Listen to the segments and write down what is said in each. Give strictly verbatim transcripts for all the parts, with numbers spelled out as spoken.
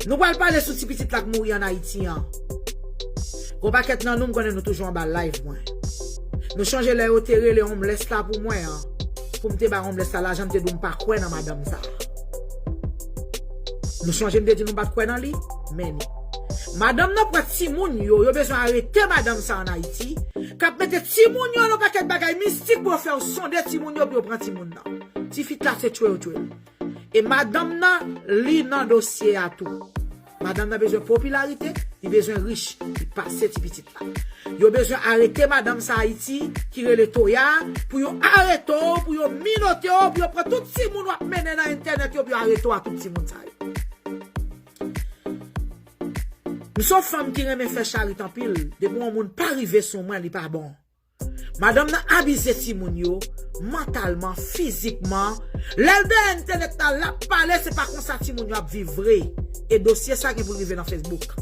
Nou pral pale sou ti pitit la k mouri ann Ayiti an. Gon pakèt nan nou, m konnen nou toujou anba live mwen. Nou chonje lè yo te rele homeless la pou mwen an, pou m te bay homeless la lajan, m te di w m pa kwè nan madanm sa a. Nou chonje m te di nou m pa t kwè nan li? Men ni. Madanm nan pran timoun yo, yo bezwen arete madanm sa ann Ayiti, k ap mete timoun yo nan pakèt bagay mistik pou yo fè yo sonde timoun yo, pou yo pran timoun nan. Ti fi la se tchwe yo tchwe l. E madanm nan, li nan dosye a tou. Madanm nan bezwen popilarite, li bezwen rich, li pase ti pitit la. Yo bezwen arete madanm sa Ayiti ki rele Toya, pou yo arete w, pou yo minote w, pou yo pran tout timoun w ap mennen nan entènèt yo, pou yo arete w ak tout timoun sa yo. M se yon fanm ki renmen fè charit anpil. Depi yon moun pa rive sou mwen, li pa bon. Madanm nan abize timoun yo, mantalman, fizikman. Lè l dèyè entènèt la, l ap pale, se pa konsa timoun yo ap viv vre. E dosye sa gen pou l rive nan Facebook.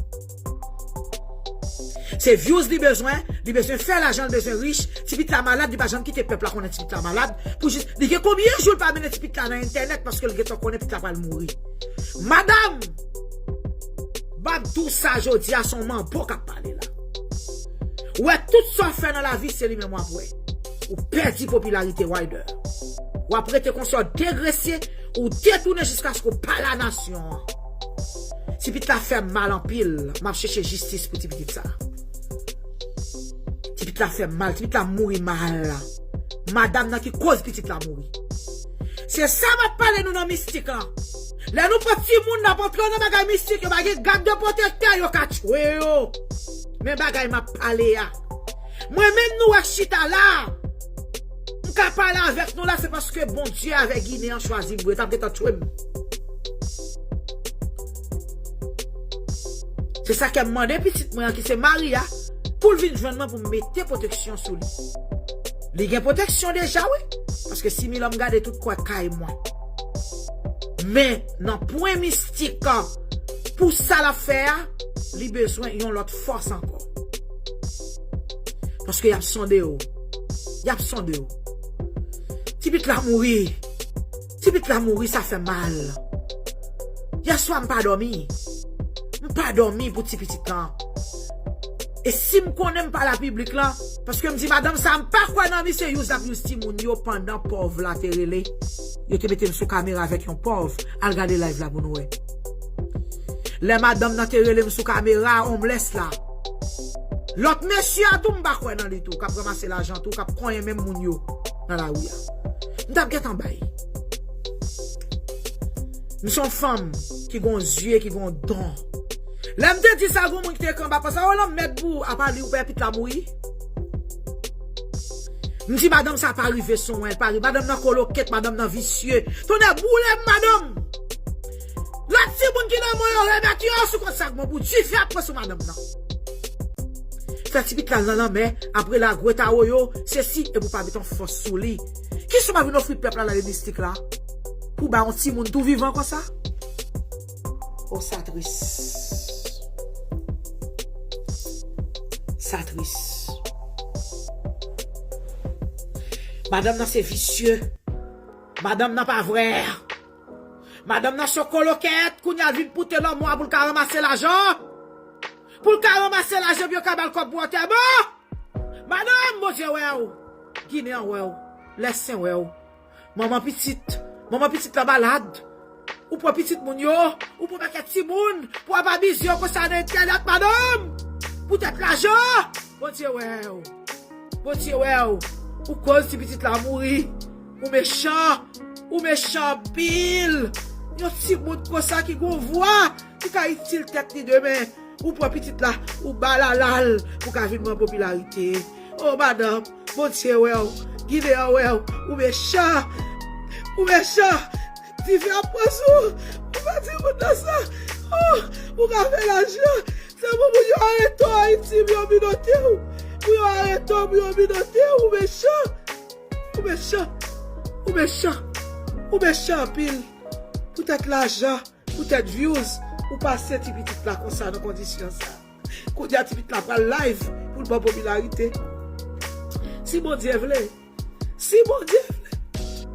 Se views li bezwen, li bezwen fè lajan, li bezwen rich. Ti pitit la malad, li pa janm kite pèp la konnen ti pitit la malad. Pou jis, li gen konbyen jou l pa mennen ti pitit la nan entènèt paske l gentan konnen pitit la pral mouri. Madanm, m ap di w sa jodi a, se yon manbo k ap pale la. Ou wè, tout sa w fè nan lavi, se li menm w ap wè. Ou pèdi popilarite Wider. W ap rete konsa, w degresye, ou detounen jiskaske w pa la nasyon an. Ti pitit la fè m mal anpil. M ap chèche jistis pou ti pitit sa. Ti pitit la fè m mal. Ti pitit la mouri mal. Madanm nan ki koz pitit la mouri. Se sa m ap pale nou nan mistik lan. Lè nou pran timoun n ap antre nan bagay mistik, yo pa gen gad de pwotektè, yo ka tchwe yo. Men bagay m ap pale a. Mwen menm nou wè chita la. M ka pale avèk nou la, se paske Bondye avè Ginen an chwazi m vre, t ap gentan tchwe m. Se sa ke m mande pitit mwen an ki se Maria, pou l vin jwenn mwen pou m mete pwoteksyon sou li. Li gen pwoteksyon deja, wi. Paske si Milan m gade tout kwè kay mwen. Men, nan pwen mistik, pou sa l ap fè a, li bezwen yon lòt fòs ankò. Paske y ap sonde w. Y ap sonde w. Ti pitit la mouri. Ti pitit la mouri, sa fè mal. Yèswa, m pa dòmi. M pa dòmi pou ti pitit lan. E si m konnen m pa la piblik lan, paske m di madanm sa, m pa kwè nan li, se use l ap use timoun yo pandan pòv la te rele. Yo te mete m sou kamera avèk yon pòv. Al gade live la pou nou wè. Lè madanm nan te rele m sou kamera, homeless la. Lòt mesye a tou, m pa kwè nan li tou, k ap ranmase lajan tou, k ap konyen menm moun yo nan lari a. M t ap gentan bay. M se yon fanm ki gon zye, ki gon don. Lè m te di sa, gon moun ki te kanba panse, "O, lanmèd pou ou, apa li ou pè pit la mouri?" M di, "Madanm sa pa rive sou mwen, pa rive. Madanm nan kolokèt, madanm nan visye. Tonnè boule m, madanm!" Lòt timoun ki nan mwen yo remèt yo sou kont sa k bon pou dife ap pran sou madanm nan. Fè ti pit la nan lanmè, apre la gwèt awoyo, sesi, epi w pa met yon fòs sou li. Kisa w pa vin ofri pèp la nan lemistik la? Pou ba yon timoun tou vivan konsa? O, sa tris. Sa tris. Madanm nan se visye. Madanm nan pa vrè. Madanm nan se yon kolokèt, kounye a l vin pote lanmò a pou l ka ranmase lajan. Pou l ka ranmase lajan, pou yo ka ba l kòb pou antèman. Madanm, Bondye wè w. Ginen an wè w. Lèsen wè w. Manman pitit. Manman pitit la malad. Ou pran pitit moun yo. Ou pran pakèt timoun. Pou ap abize yo konsa nan entènèt, madanm. Poutèt lajan. Bondye wè w. Bondye wè w. Ou koz ti pitit la mouri. Ou mechan. Ou mechan anpil. Yon timoun konsa ki gon vwa, ki ka itil tèt li demen. Ou pran pitit la, ou ba l al, pou ka vin pran popilarite. O, madanm, Bondye wè w, Ginen an wè w, ou mechan, ou mechan. Dife ap pran sou ou, ou pa di moun nan sa. O, ou ka fè lajan. Se pou moun yo arete w Ayiti, pou yo minote w. Pou yo arete w, pou yo minote w, ou mechan. Ou mechan. Ou mechan. Ou mechan anpil. Poutèt lajan. Poutèt views, ou pase ti pitit la konsa nan kondisyon sa. Kounye a ti pitit la pral live pou l pran popilarite. Si Bondye vle, si Bondye vle,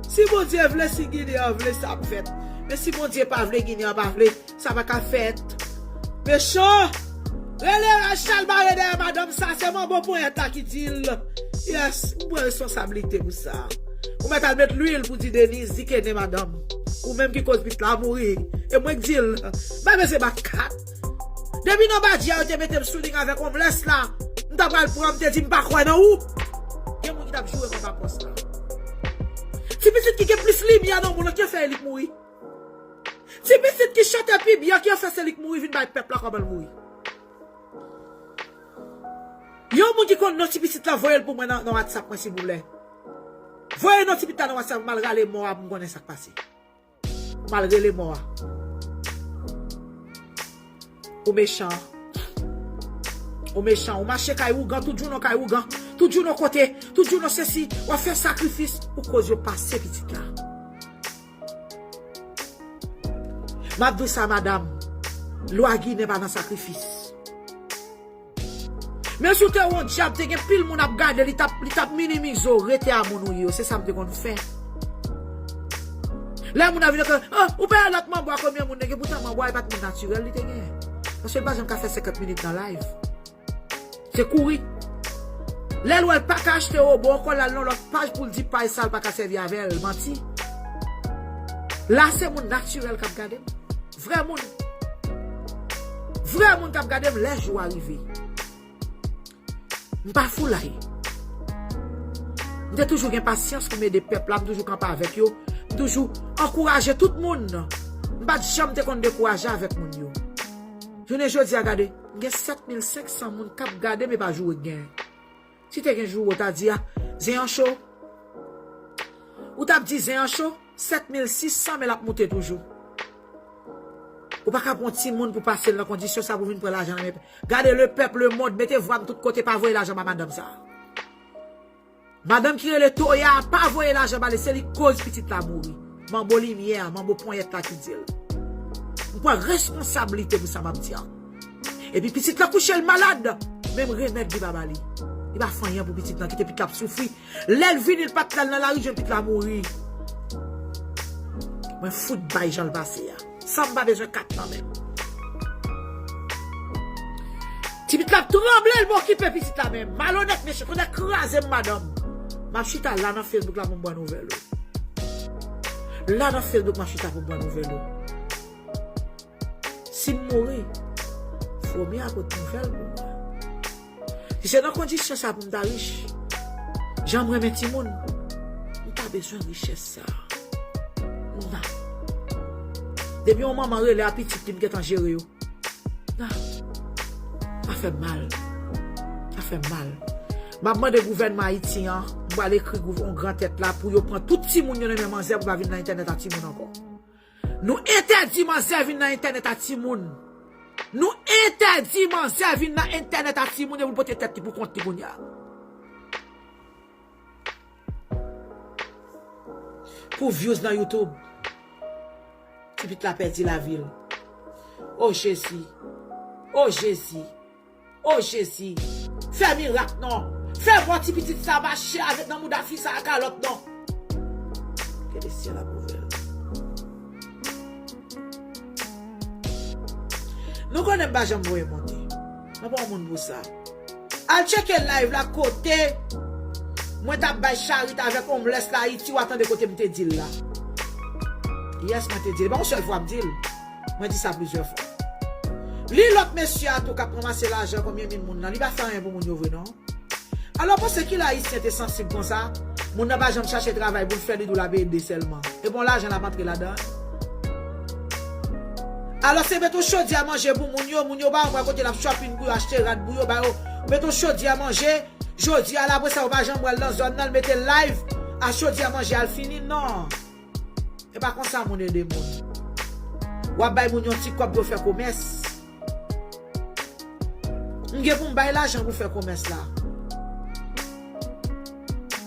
si Bondye vle, si Ginen an vle, sa ap fèt. Men si Bondye pa vle, Ginen an pa vle, Sa pa ka fèt. Mechan! Rele Rachel bare dèyè madanm sa, se manbo ponyèt la ki di l. Yes, m pran responsablite pou sa. Ou mèt al met lwil pou di Deniz, di Kene madanm. Ou menm ki koz pitit la mouri. E mwen k di l. M pa bezwen ba kat. Depi nan badji a yo te mete m sou liy avèk homeless la, m ta pral pran, m te di m pa kwè nan ou. Gen moun ki t ap joure m anba pòs la. Ti pitit ki gen plis limyè nan mond lan, ki fè li mouri. Ti pitit ki chante pi byen, ki fè se li k mouri, vin bay pèp la kòman l mouri. Yon moun ki konn non ti pitit la, voye l pou mwen nan, nan WhatsApp mwen, silvouplè. Voye non ti pitit la nan WhatsApp, m al rale mò a pou m konnen sa k pase. M al rele mò a. Ou mechan. Ou mechan. Ou mache kay ougan, tout jounen w kay ougan. Tout jounen w kote, tout jounen w sesi. W ap fè sakrifis pou koz yo pase pitit la. M ap di w sa, madanm. Lwa Ginen pa nan sakrifis. Men si w te yon dyab, te gen pil moun ap gade, li t ap, li t ap minimize w, rete a moun ou ye yo. Se sa m te konn fè. Lè moun ap vin ak, ah, ou pa wè lòt manbo a konbyen moun li gen, poutan manbo a e pa t moun natirèl li te gen. Paske l pa janm ka fè senkant minit nan live. Se kouri. Lè l wè l pa ka achte wobo ankò, l al nan lòt paj pou l di paj sa l pa ka sèvi avè l. Manti. La se moun natirèl k ap gade m. Vrè moun. Vrè moun k ap gade m lè jou a rive. M pa foulay. M te toujou gen pasyans pou m ede pèp la, m toujou kanpe avèk yo. M toujou ankouraje tout moun. M pa t janm te konn dekouraje avèk moun yo. Jounen jodi a, gade, m gen sèt mil senk san moun k ap gade m, e pa joure k genyen. Si te gen joure, w ta di, a, zen an cho. Ou t ap di zen an cho, sèt mil sis san, men l ap moute toujou. Ou pa ka pran yon timoun pou pase l nan kondisyon sa pou vin pran lajan nan men. Gade lepèp, lemonn, mete vwa m tout kote, pa voye lajan ba madanm sa. Madanm ki rele Toya, pa voye lajan ba li, se li k koz pitit la mouri. Manbo limyè a, manbo ponyèt la ki di l. M pran responsablite pou sa m ap di an. Epi pitit la kouche, l malad, menm remèd li pa ba li. Li pa fè anyen pou pitit lan, kite pitit la ap soufri. Lè l vini, l pa t la, l nan lari, jwenn pitit la mouri. Mwen fout bay jan l pase a. San m pa bezwen kat nan men m. Ti pitit la ap tranble, l pa okipe pitit la menm. Malonèt, mesye, kote kraze m, madanm. M ap chita la nan Facebook la pou m pran nouvèl ou. La nan Facebook, m ap chita pou m pran nouvèl ou. Si m mouri, fòmi a pot nouvèl pou mwen. Si se nan kondisyon sa pou m ta rich, jan m renmen timoun, m pa bezwen richès sa. Non. Depi yon manman rele a pitit li, m gentan jere yo. Non. Sa fè m mal. Sa fè m mal. M ap mande gouvènman Ayiti an, m pral ekri gouv-, yon gran tèt la pou yo pran tout timoun yo nan men manzè pou pa vin nan entènèt a timoun ankò. Nou entèdi manzè vin nan entènèt a timoun. Nou entèdi manzè vin nan entènèt a timoun e pou l pote tèt li pou kont li kounye a. Pou views nan YouTube. Ti pitit la pèdi lavi l. O Jezi. O Jezi. O Jezi, fè mirak non. Fè bò ti pitit sa mache avèk nan mouda fi sa a kalòt non. Ke Lesyèl ap ouvè l. Nou konnen m pa janm voye monte. Mwen pa yon moun pou sa. Al tcheke live la kote mwen t ap bay charite avèk homeless la Ayiti, w a tande kote m te di l la. Yes, mwen te di l. E pa yon sèl fwa m di l. Mwen di sa plizyè fwa. Li lòt mesye a tou k ap ranmase lajan konbyen mil moun nan, li pa fè anyen pou moun yo vre non. Alò, w panse kilè Ayisyen te sansib konsa? Moun nan pa janm chache travay pou l fè, li di w l ap ede sèlman. E bon, lajan l ap antre ladan l. Alò, se met yon chodyè manje pou moun yo, moun yo pa wè kote l ap shopping pou yo, achte rad pou yo, ba yo. Met yon chodyè manje, jodi a la, apre sa, yo pa janm wè l nan zòn nan, l mete live, a chodyè manje a l fini, non. E pa konsa moun ede moun. W ap bay moun yon ti kòb pou yo fè komès. M gen pou m bay lajan pou fè komès la.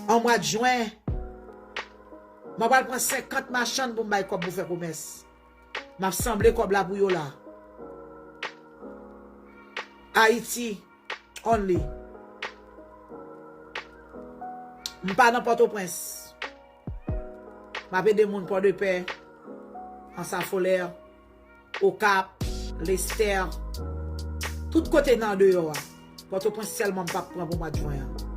An mwa jen, mwen pral pran senkant machann pou m bay kòb pou fè komès. M ap sanble kòb la pou yo la. Ayiti only. M pa nan Pòtoprens. M ap ede moun Pòdepè, Anse Affoltert, Okap, Lestè, tout kote nan andeyò a. Pòtoprens sèlman m p ap pran pou mwa jen an.